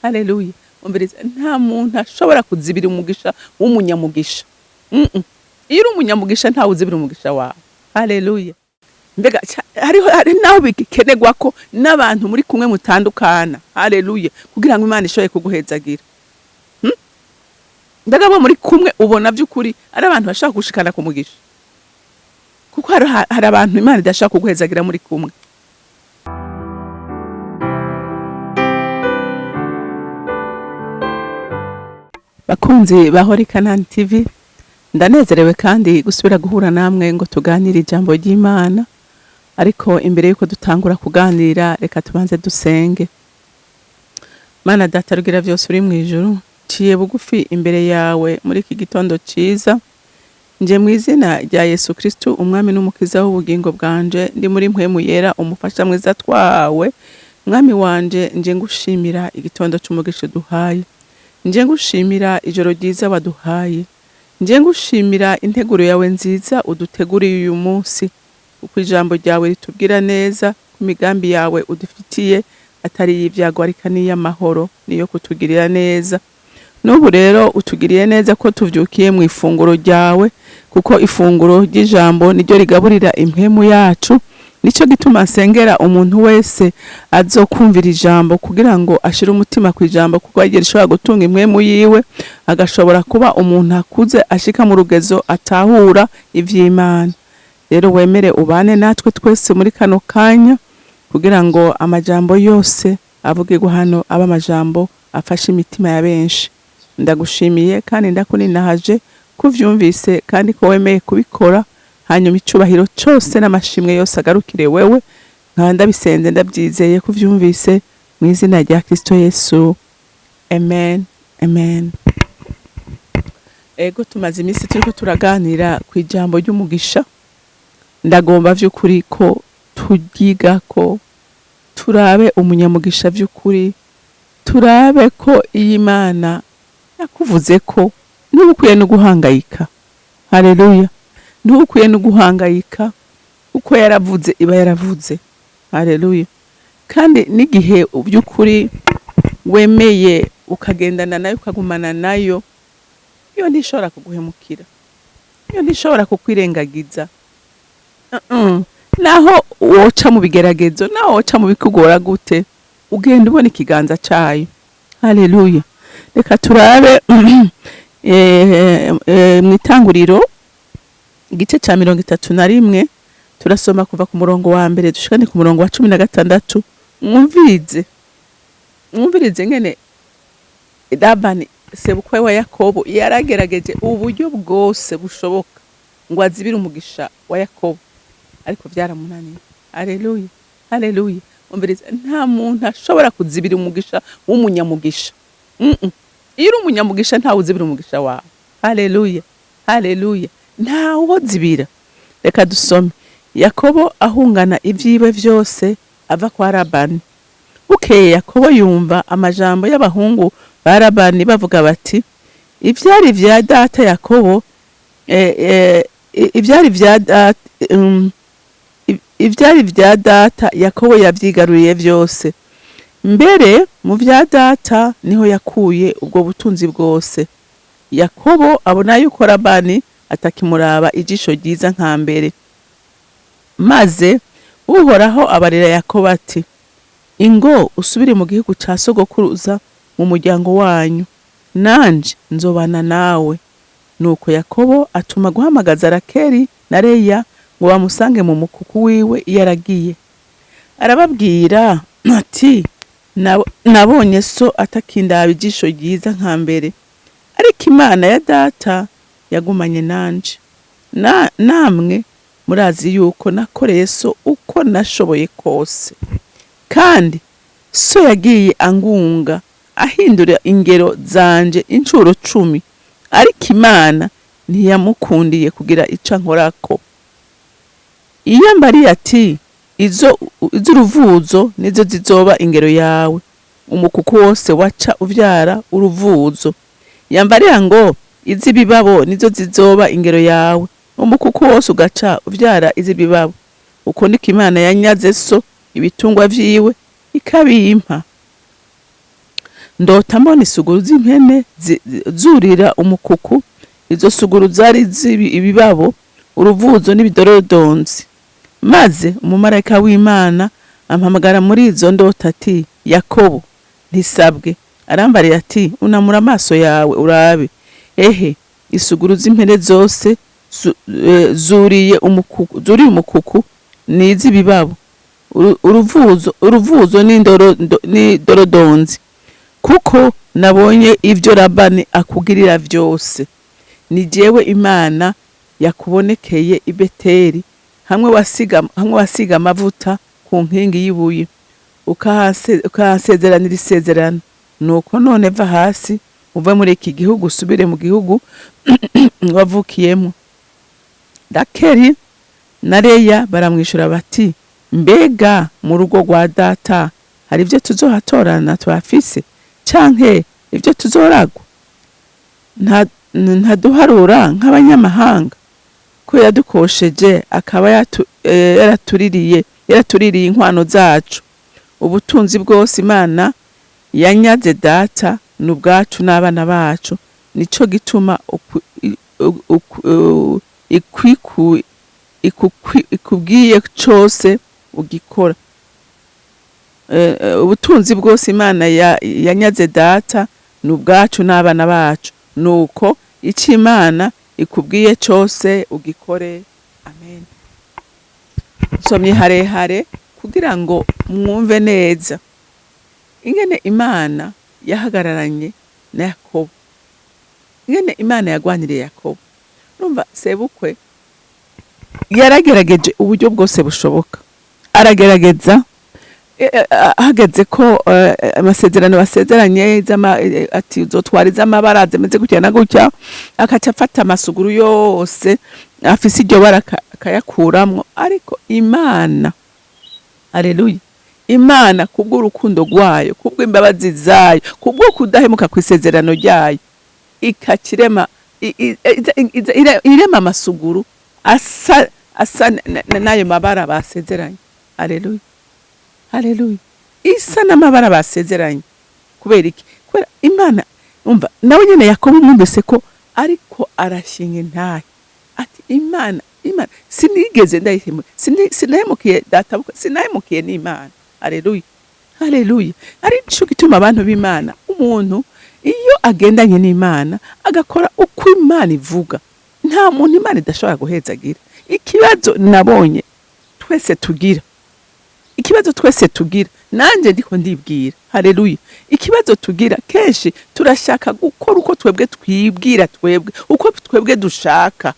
Haleluya. Umviriza, nta muntu ashobora kuzibira umugisha w'umunyamugisha. Iyo uri umunyamugisha, ntawe uzibira umugisha wawe. Haleluya. Mbega hariho, hari naho bikenerwa ko n'abantu muri kumwe mutandukana. Haleluya, kugira ngo Imana ishobore kuguhezagira. Mbega abo muri kumwe ubona by'ukuri ari abantu bashaka gushikana ku mugisha? Kuko hari abantu Imana idashaka kuguhezagira muri kumwe. Bakunzi ba Holy Canaan TV, ndanezerewe kandi gusubira guhura namwe ngo tuganire ijambo ry'Imana. Ariko imbere yuko dutangura kuganira, reka tubanze dusenge. Mana Data rugira vyose uri mu ijuru, ciye bugufi imbere yawe muri iki gitondo ciza. Nje mu izina rya Yesu Kristu, umwami n'umukiza w'ubugingo bwanje, ndi muri mpwemu yera, umufasha mwiza twahawe. Mwami wanje, nje ngushimira igitondo c'umugisha uduhaye, nje ngushimira ijoro ryiza waduhaye, nje ngushimira integuro yawe nziza uduteguriye uyu munsi, kuko ijambo ryawe ritubwira neza ko imigambi yawe udufitiye atari iy'ibyago, ariko n'iy'amahoro, niyo kutugirira neza. N'ubu rero utugiriye neza ko tuvyukiye mu ifunguro ryawe, kuko ifunguro ry'ijambo niryo rigaburira impwemu yacu. Nico gituma nsengera umuntu wese azokumvira ijambo, kugira ngo ashire umutima ku ijambo, kuko agira ishobora gutunga impwemu yiwe, agashobora kuba umuntu akuze ashika mu rugezo atahura ivy'Imana. Rero wemere ubane natwe twese muri kano kanya, kugira ngo amajambo yose avugirwa hano abe amajambo afashe imitima ya benshi. Ndagushimiye kandi ndakuninahaje ko uvyumvise kandi ko wemeye kubikora. Hanyuma icubahiro cose n'amashimwe yose agarukire wewe. Nkaba ndabisenze ndabyizeye ko uvyumvise, mu izina rya Kristo Yesu, amen, amen. Ego, tumaze iminsi turiko turaganira ku ijambo ry'umugisha. Ndagomba vy'ukuri ko turyiga, ko turabe umunyamugisha vy'ukuri, turabe ko iyi Mana yakuvuze ko ntuba ukwiye no guhangayika. Haleluya. Ntuba ukwiye no guhangayika, kuko yaravuze iba yaravuze. Haleluya. Kandi n'igihe by'ukuri wemeye ukagendana nayo, ukagumana nayo, iyo ntishobora kuguhemukira, iyo ntishobora kukwirengagiza. Naho woca mu bigeragezo, naho woca mu bikugora gute, ugenda ubona ikiganza cayo. Haleluya. Reka turabe mu Itanguriro, igice ca 31. Turasoma kuva ku murongo wa 1 dushikane ku murongo wa 16. Mwumvirize, mwumvirize ngene Labani, sebukwe wa Yakobo, yaragerageje uburyo bwose bushoboka ngo azibire umugisha wa Yakobo, ariko byaramunaniye. Haleluya, haleluya. Umviriza, nta muntu ashobora kuzibira umugisha w'umunyamugisha. Iyo uri umunyamugisha, ntawe uzibira umugisha wawe. Haleluya, haleluya. Ntawo zibira. Reka dusome. Yakobo ahungana ibyiwe vyose ava kwa Labani. Bukeye Yakobo yumva amajambo y'abahungu ba Labani bavuga bati: "Ivyari vya data Yakobo, ivyari vya data Yakobo yavyigaruriye vyose. Mbere mu vya data niho yakuye ubwo butunzi bwose." Yakobo abona yuko Labani atakimuraba ijisho ryiza nka mbere. Maze Uhoraho abarira Yakobo ati: "Ingo usubire mu gihugu ca sogokuruza, mu muryango wanyu, nanje nzobana nawe." Nuko Yakobo atuma guhamagaza Rakeli na Leya ngo bamusange mu mukuku wiwe iyo aragiye. Arababwira ati: "Nabonye so atakindaba ijisho ryiza nka mbere, ariko Imana ya data yagumanye nanje. Namwe murazi yuko nakoreye so uko nashoboye kose, kandi so yagiye angunga ahindura ingero zanje incuro 10, ariko Imana ntiyamukundiye kugira ico ankorako. Iyo ambariye ati: 'Izo iz'uruvuzo nizo zizoba ingero yawe,' umukuku wose waca uvyara uruvuzo. Yambarira ngo: 'Iz'ibibabo nizo zizoba ingero yawe,' umukuku wose ugaca uvyara iz'ibibabo. Uko niko Imana yanyaze so ibitungwa vyiwe, ikabimpa. Ndota mbona isuguru z'impene zurira umukuku. Izo suguru zari ibibabo, uruvuzo n'ibidorodonzi. Maze umumarayika w'Imana ampamagara muri izo ndoto ati: 'Yakobo.' Nti: 'Sabwe.' Arambarira ati: 'Unamura amaso yawe urabe. Ehe, isuguru z'impene zose zuriye umukuku, zuriye umukuku ni iz'ibibabo, uruvuzo n'idorodonzi, kuko nabonye ivyo Labani akugirira vyose. Ni jewe Imana yakubonekeye i Beteli, hamwe wasiga amavuta ku nkingi y'ibuye, ukahasezeranira isezerano. Nuko none va hasi, uve muri iki gihugu, usubire mu gihugu wavukiyemo.' Rakeli na Leya baramwishura bati: 'Mbega mu rugo rwa data hari ibyo tuzohatorana tuhafise, canke ibyo tuzoragwa? Ntaduharura nk'abanyamahanga, ko yadukosheje, akaba yaratuririye inkwano zacu? Ubutunzi bwose Imana yanyaze data ni ubwacu n'abana bacu. Nico gituma ikubwiye cose ugikora.' Ubutunzi bwose Imana yanyaze data ni ubwacu n'abana bacu. Nuko ico Imana ikubwiye cose ugikore." Amen. Nsomye harehare kugira ngo mwumve neza ingene Imana yahagararanye na Yakobo, ingene Imana yagwaniriye Yakobo. Urumva, sebukwe yaragerageje uburyo bwose bushoboka, aragerageza. Hageze ko amasezerano basezeranye ati uzotwara iz'amabara zimeze gutya na gutya, akaca afata amasuguru yose afise iryo bara akayakuramwo. Ariko Imana, aleluya, Imana kubw'urukundo rwayo, kubw'imbabazi zayo, kubwo kudahemuka kw'isezerano ryayo, ikakirema irema amasuguru asa n'ayo mabara basezeranye. Aleluya, haleluya! Isa n'amabara basezeranye. Kubera iki? Kubera Imana. Umva, nawe nyene Yakobo mwumvise ko ariko arashinga intahe ati: Imana, Imana sinigeze ndayihemuka, sinahemukiye databukwe, sinahemukiye n'Imana." Haleluya, haleluya! Ari cyo gituma abantu b'Imana, umuntu iyo agendanye n'Imana, agakora uko Imana ivuga, nta muntu Imana idashobora guhezagira. Ikibazo nabonye twese tugira, ikibazo twese tugira, nanjye ndiko ndibwira, haleluya, ikibazo tugira kenshi, turashaka gukora uko twebwe twibwira, twebwe uko twebwe dushaka.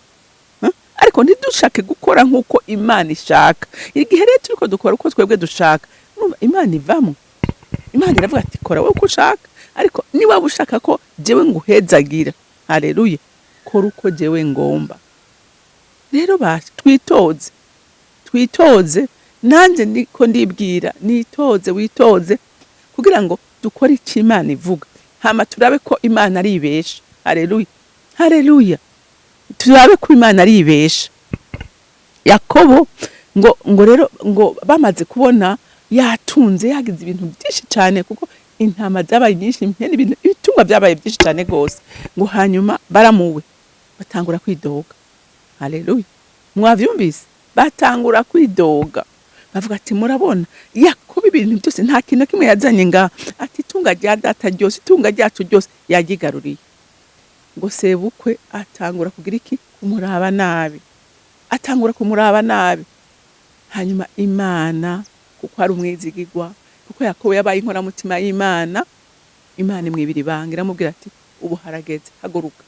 Ariko ntidushake gukora nk'uko Imana ishaka. Igihe rero turiko dukora uko twebwe dushaka, urumva Imana ivamwo. Imana iravuga ati: "Kora wowe uko ushaka, ariko niba ushaka ko jewe nguhezagira, haleluya, kora uko jewe ngomba." Rero basha, twitoze, twitoze. Nanjye niko ndibwira, nitoze, witoze, kugira ngo dukore icyo Imana ivuga, hama turabe ko Imana ari ibesha. Haleluya, haleluya! Turabe ko Imana ari ibesha. Yakobo ngo rero ngo bamaze kubona yatunze, yagize ibintu byinshi cyane, kuko intama zabaye nyinshi, impene, ibintu, ibitungwa byabaye byinshi cyane rwose, ngo hanyuma baramuwe batangura kwidoga. Haleluya! Mwavyumvise? Batangura kwidoga, bavuga ati: "Murabona Yakobo, ibintu byose, nta kintu na kimwe yazanye ngaha." Ati: "Itunga rya data ryose, itunga ryacu ryose yaryigaruriye." Ngo sebukwe atangura kugira iki? Kumuraba nabi, atangura kumuraba nabi. Hanyuma Imana, kuko ari umwizigirwa, kuko Yakobo yabaye inkoramutima y'Imana, Imana imwibira ibanga, iramubwira ati: "Ubu harageze, haguruka,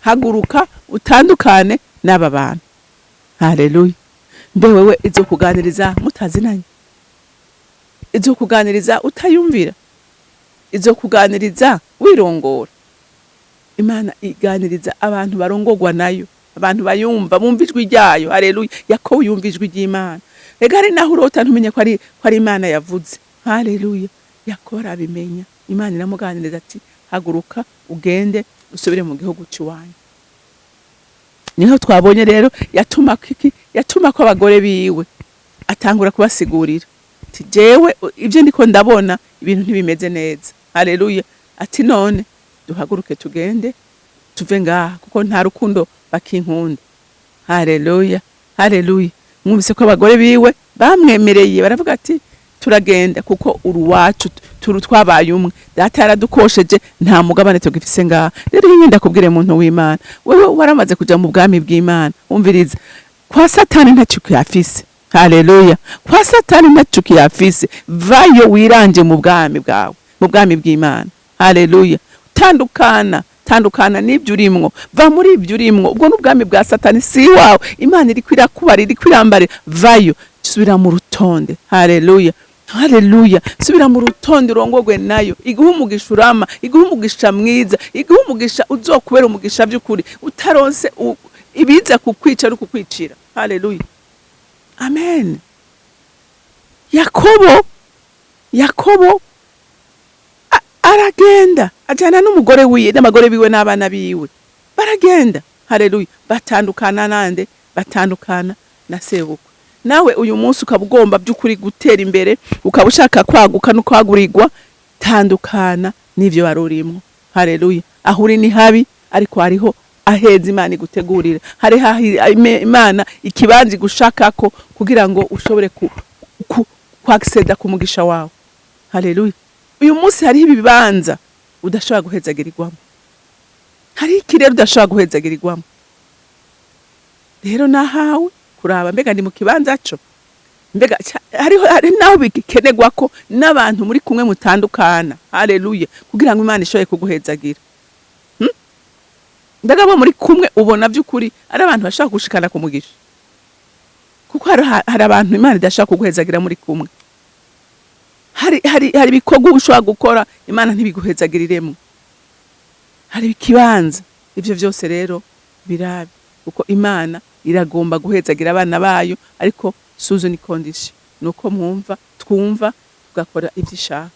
haguruka utandukane n'aba bantu." Haleluya! Mbe wewe izo kuganiriza mutazinanye, izo kuganiriza utayumvira, izo kuganiriza wirongora? Imana iganiriza abantu barongorwa nayo, abantu bayumva, bumva ijwi ryayo. Haleluya! Yakobo yumva ijwi ry'Imana. Ega hari naho urota ntumenye ko ari Imana yavuze. Haleluya! Yakobo arabimenya. Imana iramuganiriza ati: "Haguruka ugende, usubire mu gihugu cy'iwanyu." Niho twabonye rero yatuma kiki? Yatuma ko abagore biwe, atangura kubasigurira ati: "Jewe ibyo ndiko ndabona, ibintu ntibimeze neza." Haleluya. Ati none duhaguruke tugende tuve ngaha, kuko nta rukundo bakinkunda. Haleluya, haleluya. Mwumvise ko abagore biwe bamwemereye, baravuga ati turagenda kuko uruwacu, turu twabaye umwe, data yaradukosheje, nta mugabane tugifise ngaha. Rero iyo ndakubwire, muntu w'Imana, wewe waramaze kuja mu bwami bw'Imana, umviriza, kwa Satani ntacyo kuyafise. Haleluya. Kwa Satani ntacyo kiyafise. Vayo wiranje mu bwami bwawe, mu bwami bw'Imana. Haleluya. Tandukana, tandukana n'ibyo urimwo, va muri ibyo urimwo. Ubwo n'ubwami bwa Satani, si iwawe. Imana iriko irakubara, iriko irambarira. Vayo, subira mu rutonde. Haleluya, haleluya. Subira mu rutonde, urongogwe nayo, iguha umugisha urama, iguha umugisha mwiza, iguha umugisha uzokubera umugisha by'ukuri, utaronse ibiza kukwica no kukwicira. Haleluya, amen. Yakobo, Yakobo aragenda ajyana n'umugore wiwe n'abagore biwe n'abana biwe, baragenda. Haleluya. Batandukana nande? Batandukana na sebukwe. Nawe uyu munsi ukaba ugomba by'ukuri gutera imbere, ukaba ushaka kwaguka no kwagurirwa, tandukana n'ivyo wari urimwo. Haleluya. Aho uri ni habi, ariko hariho aheza Imana igutegurira, hariho aho Imana ikibanza igushakako kugira ngo ushobore kwaccéda ku mugisha wawe. Haleluya. Uyu munsi hariho ibibanza udashobora guhezagirirwamo, hariho ikirere udashobora guhezagirirwamo. Rero nahawe kuraba mbega ndi mu kibanza co, mbega hariho, hari naho bikenerwa ko n'abantu muri kumwe mutandukana. Haleluya. Kugira ngo Imana ishobore kuguhezagira. Mbega bo muri kumwe ubona by'ukuri ari abantu bashaka gushikana ku mugisha? Kuko hari abantu Imana idashaka kuguhezagira muri kumwe. Hari ibikorwa ushobora gukora Imana ntibiguhezagiriremo. Hari ikibanza. Ivyo vyose rero birabe, kuko Imana iragomba guhezagira abana bayo, ariko sous une condition, nuko mwumva, twumva, tugakora ivyo ishaka.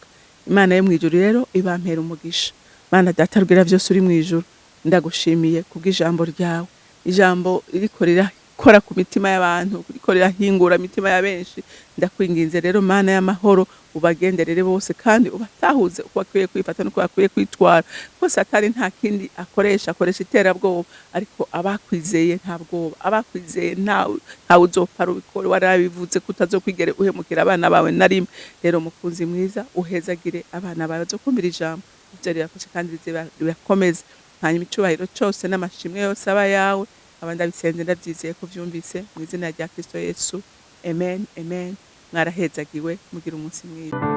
Imana yo mw'ijuru rero ibampera umugisha. Mana Data rwira vyose uri mw'ijuru, ndagushimiye kubw'ijambo ryawe, ijambo ririko rirakora ku mitima y'abantu, ririko rirahingura imitima ya benshi. Ndakwinginze rero, Mana y'amahoro, ubagenderere bose kandi ubatahuze uko bakwiye kwifata n'uko bakwiye kwitwara, ko Satani nta kindi akoresha, akoresha iterabwoba, ariko abakwizeye nta bwoba, abakwizeye ntawe uzopfa rubikora. Warabivuze ko utazokwigera uhemukira abana bawe na rimwe. Rero mukunzi mwiza, uhezagire abana bawe bazokumvira ijambo, ivyo rirafasha kandi ribakomeze. Hanyuma icubahiro cose n'amashimwe yose aba yawe. Aba ndabisenze ndavyizeye ko vyumvise, mu izina rya Kristo Yesu, amen, amen. Mwarahezagiwe, mugira umunsi mwiza.